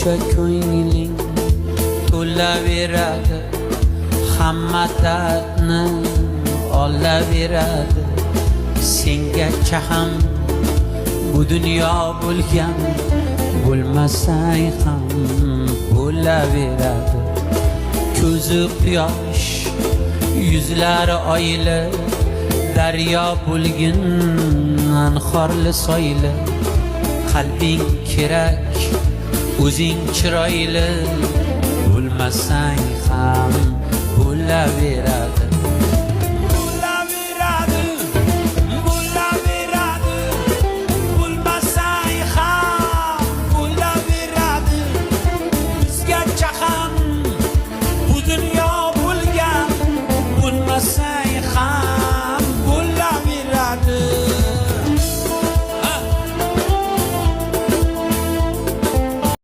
Ko'cha ko'ngling to'laveradi, hamma dardni olaveradi. Sengacha ham bu dunyo bo'lgan, bo'lmasang ham bo'laveradi. Ko'zi quyosh, yuzlari oyli, daryo bo'lgin anhorli, soyli. Qalbing kerak, o'zing chiroyli bo'lmasang ham bo'laveradi.